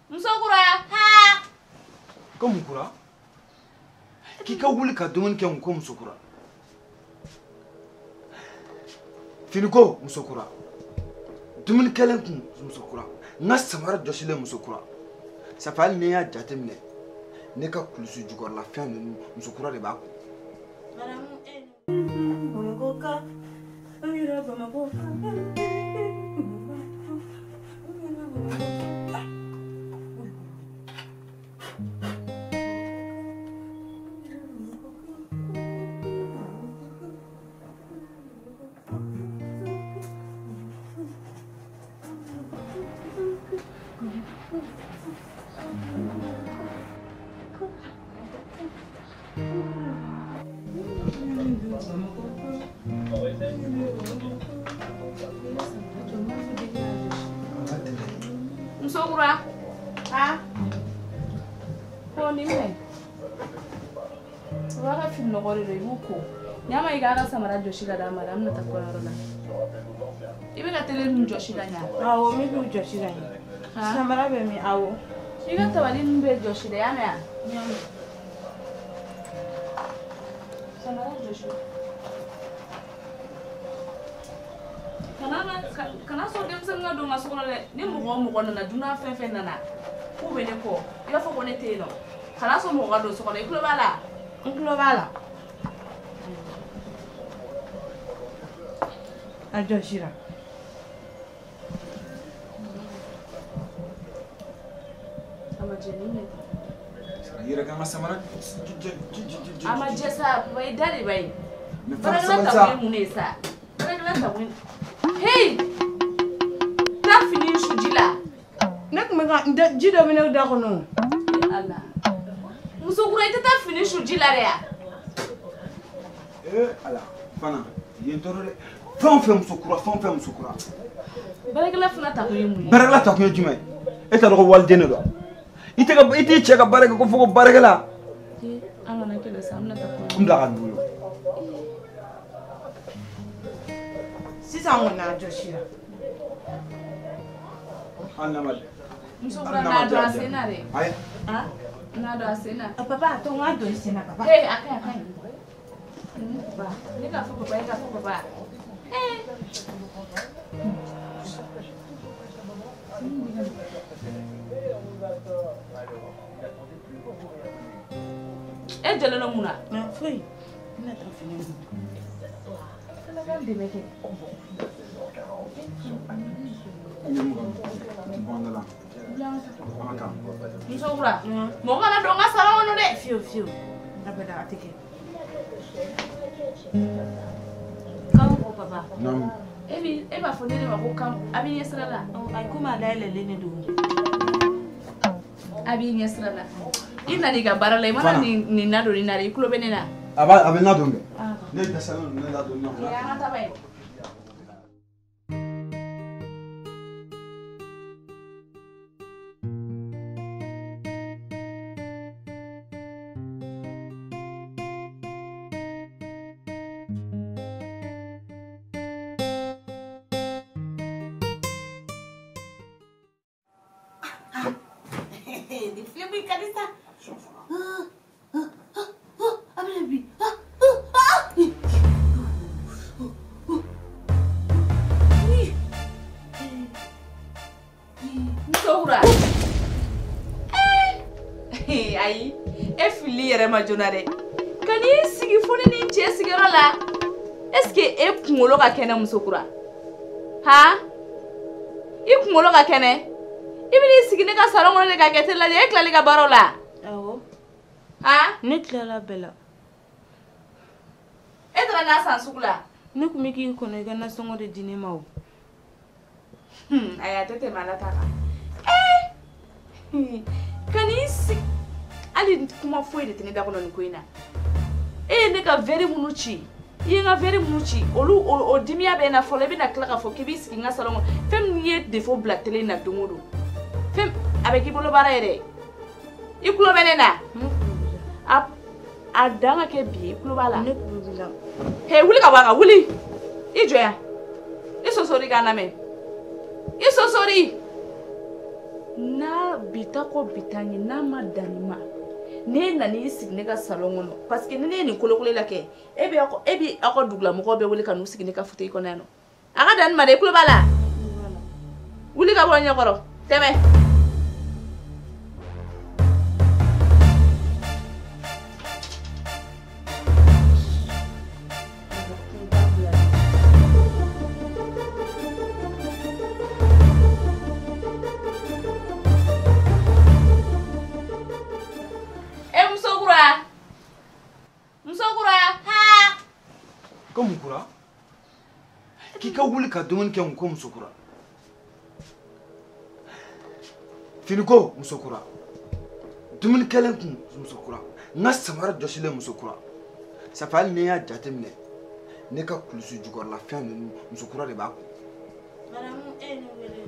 Muso kura. Ha. Ko mun kura? K'i ka wuli ka dumuni kɛ ko muso kura. Finiko muso kura. Dumuni kɛlen kun muso kura. N ka samara jɔsilen muso kura. Ça fait hali n'i y'a jateminɛ ne ka kulusi jukɔrɔla fɛn ninnu muso kura de b'a kun. Muso kura. Ha. Ko ni minɛ. O b'a ka fini nɔgɔ de don i b'u ko. Ɲama i k'a ka samara jɔsi ka d'a ma dɛ, an bɛna taa kɔɲɔyɔrɔ la. I bɛ ka tele ninnu jɔsi ka ɲa. Awɔ, n bɛ k'u jɔsi ka ɲa. Samara bɛ min? Awɔ. I ka tabali ninnu bɛɛ jɔsi dɛ, y'a mɛn wa? N y'a mɛn. Samara jɔsi. Kana sɔn denmisɛnnin ka don n ka so kɔnɔ dɛ. Ni mɔgɔ o mɔgɔ nana, dunan fɛn fɛn nana, k'u bɛ ne kɔ, i b'a fɔ ko ne tɛ yen nɔ. Kana sɔn mɔgɔ ka don so kɔnɔ, i tulo b'a la? N tulo b'a la. A jɔsira. A ma jɛ ni minɛ. I yɛrɛ kan ka samara. A ma jɛ sa, papa i da de b'a ye. Baarakɛla ta kun ye mun de ye sa? Baarakɛla ta kun ye. Hey! Taa fini su ji la. Ne tun bɛ ka ji dɔ bɛ ne da kɔnɔ. Ala. Muso kura i tɛ taa fini su ji la dɛ ya? Ee Ala, Fana, yen tɔɔrɔ dɛ. Fɛn o fɛn muso kura, fɛn o fɛn muso kura. Baarakɛla fana ta kun ye mun ye? Baarakɛla ta kun ye jumɛn ye? E t'a dɔn ko waliden de don wa? I tɛ ka i t'i cɛ ka baara kɛ ko fo ko baarakɛla. An kana kɛlɛ sa, an bɛna taa kɔɲɔ. N bila ka dugu. Sisan kɔni a jɔsira. Hali n'a ma. Muso kura n'a don a sen na dɛ. Ayi. N'a don a sen na. Papa a to n k'a don i sen na papa. Ee a ka ɲi a ka ɲi. Papa ne k'a fɔ papa e k'a fɔ papa. Ee. E jɔlen don mun na? Foyi. N bɛna taa fini don. Ala k'an dɛmɛ kɛ. Muso kura, mɔgɔ kana don n ka salon kɔnɔ dɛ. Fiyewu fiyewu. Abada a tɛ kɛ. Kan ko papa. Naamu. E b'a fɔ ne de ma ko kan a b'i ɲɛ sira la. Ayi komi a dayɛlɛlen de don. A b'i ɲɛ sira la. I nana i ka baara la i mana nin nadon nin na dɛ, i tulo bɛ ne na. A b'a a bɛ nadon dɛ. Ne dɛsɛlen don ne ladon na. An ka taa ba ye. Nin film in ka di sa. A bɛna bin. Muso kura. Ayi, e fili yɛrɛ ma joona dɛ. Ka n'i sigi fo ne ni n cɛ sigiyɔrɔ la. Est-ce que e kunkolo ka kɛnɛ muso kura? Han? I kunkolo ka kɛnɛ? I bɛn'i sigi ne ka salon kɔnɔ de ka kɛ tele lajɛ, e tilali ka baaraw la? Awɔ. Han? Ne tilala bɛɛ la. E taara n'a san sugu la? Ne tun bɛ k'i kɔnɔ i ka nasɔngɔ de di ne ma o. Ayi a tɛ tɛmɛ Ala ta kan. Ka n'i sigi hali kuma foyi de tɛ ne da kɔnɔ nin ko in na. E ye ne ka verre minnu ci, i ye n ka verre minnu ci, olu o dimiya bɛ n na fɔlɔ, i bɛna tila k'a fɔ k'i b'i sigi n ka salon kɔnɔ. Fɛn min ye défaut bila tele in na don o don. Fɛn a bɛ k'i bolo baara ye dɛ. I tulo bɛ ne na? A dan ka kɛ bi ye, i tulo b'a la? Ne tulo b'i la. He wuli ka bɔ a kan, wuli. I jɔ yan. I sosori k'a lamɛn. I sosori. N'a bi ta ko bi ta ɲɛ n'a ma dan nin ma n'e nan'i sigi ne ka salon kɔnɔ parce que ni ne ye nin kolokolo la kɛ e bɛ aw ka dugulamɔgɔw bɛɛ wele ka n'u sigi ne ka fauteuil kɔnɔ yan nɔ a ka dan nin ma dɛ i tulo b'a la wuli ka bɔ n ɲɛkɔrɔ tɛmɛ. Ko mun kura k'i ka wuli ka dumuni kɛ ko muso kura finiko muso kura dumuni kɛlen kun muso kura n ka samara jɔsilen muso kura ça fait hali n'i y'a jateminɛ ne ka kulusi jukɔrɔla fɛn ninnu muso kura de b'a kun. Madame e ye ne wele.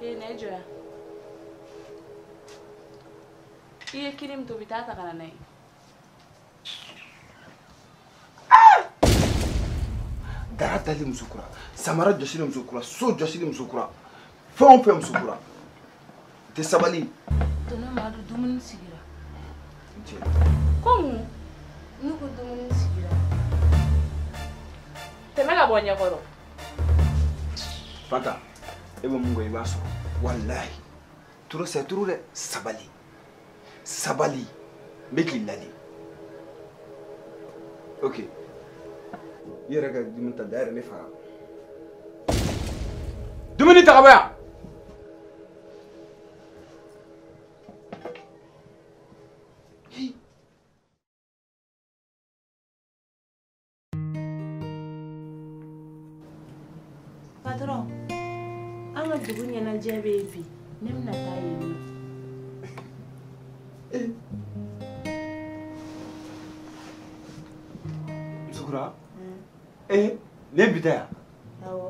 Ee na e jɔ yan i ye kini min tobi taa ta ka na n'a ye. Dara dali muso kura samara jɔsili muso kura so jɔsili muso kura fɛn o fɛn muso kura tɛ sabali. Tonton Madu dumuni sigira. Ko mun? Ne ko dumuni sigira. Tɛmɛ ka bɔ ɲɛkɔrɔ. Fanta e bɛ mun kɛ i b'a sɔrɔ walahi trop c'est trop dɛ sabali sabali n bɛ k'i ladi ok. I yɛrɛ ka dumuni ta da yɛrɛ ne faga dumuni ta ka bɔ yan. Patron, an ka dugu ɲɛnajɛ bɛ yen bi ne bɛna taa yen nɔ. Musokura. Eh, ne bi taa yan. Awɔ.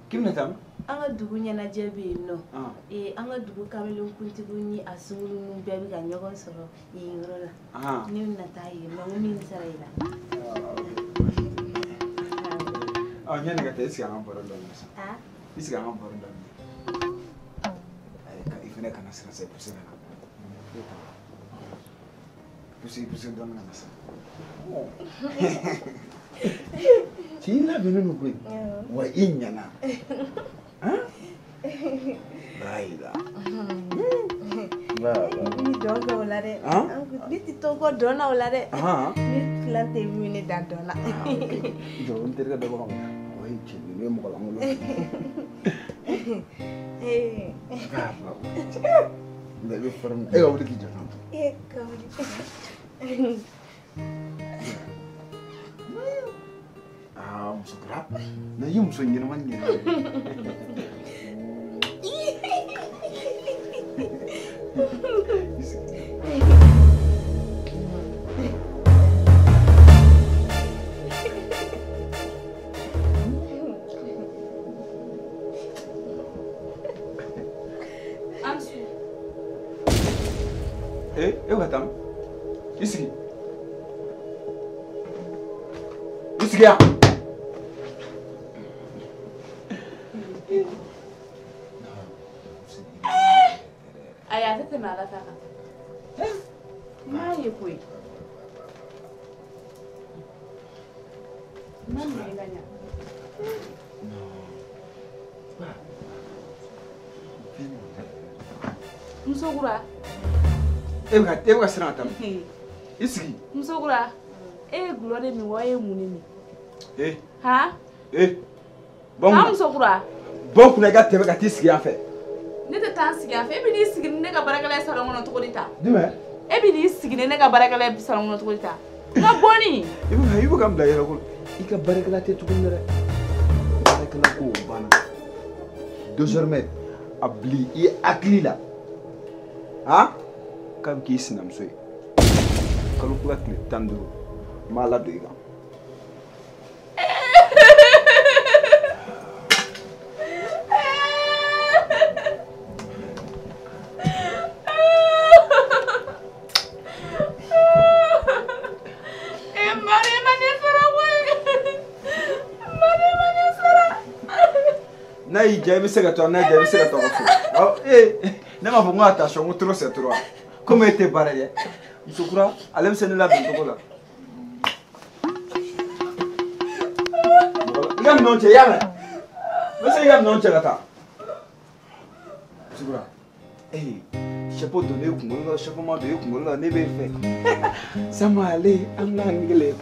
K'i bɛna taa min? An ka dugu ɲɛnajɛ bɛ yen nɔ. Ee an ka dugu kamelenkuntigiw ni a sunkuruninw bɛɛ bɛ ka ɲɔgɔn sɔrɔ yen yɔrɔ la. Ne bɛna taa yen nɔ n ko min sara i la. Ɔ yanni ka taa i sigi an ka baro daminɛ sa. I sigi an ka baro daminɛ. Ayi i fana kana siran sa i pousse ka na. Pousse pousse dɔɔni ka na sa. Cɛ i labɛnnen don koyi wa i ɲɛna layila ni dɔn kɛ o la dɛ ne tɛ to kɔ dɔn na o la dɛ ne filan tɛ min ne da dɔn na. Jɔ n terikɛ dɔ b'a kɔnɔ o ye cɛ ninnu ye mɔgɔ lankolon ye. Nka i bɛ fɛrɛ e ka wuli k'i jɔ tan. E ka wuli. Ah, muso kura na i ye muso ɲɛnama ɲɛnama ye. Eh, e ka taa i sigi i sigi yan. Ayi a tɛ tɛmɛ ala ta kan. N m'a ye koyi. N ma minɛ ka ɲa. Muso kura. E bɛ ka siran ka taa min? I sigi. Muso kura, e ye gulɔ de min wa e ye mun de min? Eh. Han? Eh. Bɔ n kunna. Muso kura. Bɔ n kunna i ka tɛmɛ ka t'i sigi yan fɛ. Ne tɛ taa n sigi yan fɛ e bɛ n'i sigi ni ne ka baarakɛla ye salon kɔnɔ cogo di tan? Jumɛn? E bɛ n'i sigi ni ne ka baarakɛla ye salon kɔnɔ cogo di tan? N ka bɔnni. I bɛ ka n bila yɛrɛ kɔnɔ. I ka baarakɛla tɛ tuguni dɛ. Baarakɛla ko o banna. Désormais a bila i hakili la. Han? K'a bɛ k'i sinamuso ye. Kalo kura tile 15 n b'a ladon i kan. N'a y'i diya i bɛ se ka to, n'a y'i diya i bɛ se ka to a ka so. Ne m'a fɔ n ko attention, n ko trop c'est trop. Komi e tɛ baara kɛ, muso kura ale bɛ se ne labɛn cogo la. I ka minɛnw cɛ, i y'a mɛn? N bɛ se k'i ka minɛnw cɛ ka taa. Muso kura, chapeau don ne kunkolo la, chapeau ma don e kunkolo la, ne b'e fɛ. Sama ale, an k'an kelen.